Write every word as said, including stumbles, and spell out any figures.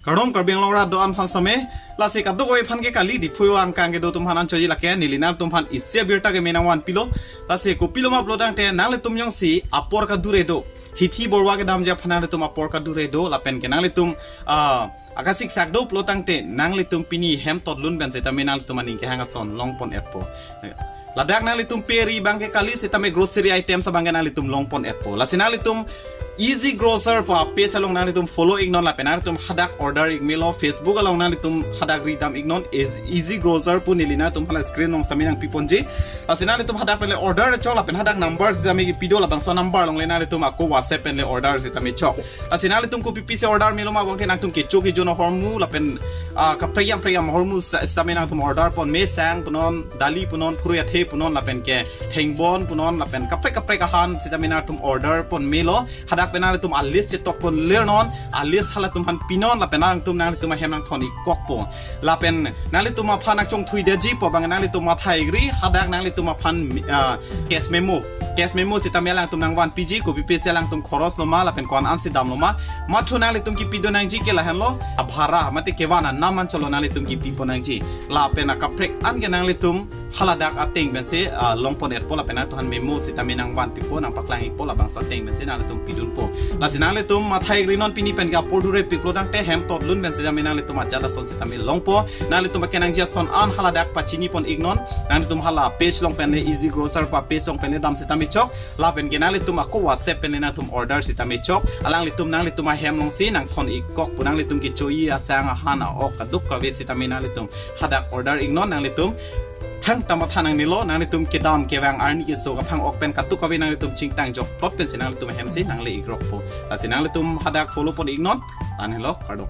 Kardom Karbi Anglong arat do-an aphan sitame. Lasi kadokave aphan ke kali Diphu angkang kedo atum aphan anchotji, lake neli nangtum aphan isi abirta ke me nangvanpilo. Lasi kopiloma pulo tangte nanglitum jongsi apor kadure do, hithi borwa kedamji aphan nanglitum apor kadure do lapen ke nanglitum ah, akasik sak do pulo tangte nanglitum pini hem totlun pen sitame nanglitum aning kehang ason longpon-etpo. Ladak nanglitum peri abang ke kali sitame grocery items abang ke nanglitum longpon-etpo. Lasi nanglitum Easy Grocer pu a-page along nanglitum follow iknon lapen nanglitum hadak order ik melo. Facebook along nanglitum hadak ridam iknon, is Easy Grocer pu, neli nangtum hala screen along sitame nangpiponji. Lasi nanglitum hadak pen le order chok lapen hadak number sitame kipi do, labangso number along le nanglitum ako WhatsApp pen le order sitame chok. Lasi nanglitum kopi pisi order meloma abang ke nangtum kecho kejun ahormu lapen ah, kaprek-am prek-am ahormu sa- sitame nangtum order pon, me sang punon, dali punon, phurui athe punon lapen ke thengbon punon lapen kaprek kaprek ahan sitame nangtum order pon melo. Hadak pen nanglitum a-list chetok pon lernon, a-list halatum aphan pinon lapen nangtum nanglitum ahem nangthon-ik kokpo. Lapen nanglitum aphan nangchongthuidetji pu abang nanglitum matha igri, hadak nanglitum aphan ah, cash memo, cash memo sitame alangtum nangvanpiji, kopi pisi alangtum khoros loma lapen ko-an ansi damloma. Mathu nanglitum kipi do nangji ke lahenlo, abhara mate kevan anam anchotlo nanglitum kipipon nangji. Lapen akaprek an ke nanglitum haladak ateng pensi ah, longpon-etpo lapen nangtum aphan memo sitame nangvanpipo, nangpaklang-ikpo, labangso ateng pensi nanglitum pidunpo. Lasi nanglitum matha igrinon, pini pen ke apor durepik pulo tangte hem totlun pen sitame nanglitum ajat ason sitame longpo. Nanglitum akenangji ason an haladak pachinipon iknon. Nanglitum hala page along pen le, Easy Grocer pu a-page along pen le dam sitame chok. Lapen ke nanglitum ako WhatsApp pen le nangtum order sitame chok. Alanglitum nanglitum ahem alongsi nangthon-ik kokpo, nanglitum kecho-i asang ahan a-ok kadokave sitame nanglitum hadak order iknon. Nanglitum thangta matha nangnelo, nanglitum kedam kevang arni keso kaphang-ok pen kadokave nanglitum chingtang jokplot pensi nanglitum ahemsi nangle-ikrokpo. Lasi nanglitum hadak follow pon iknon. Lahenlo, kardom.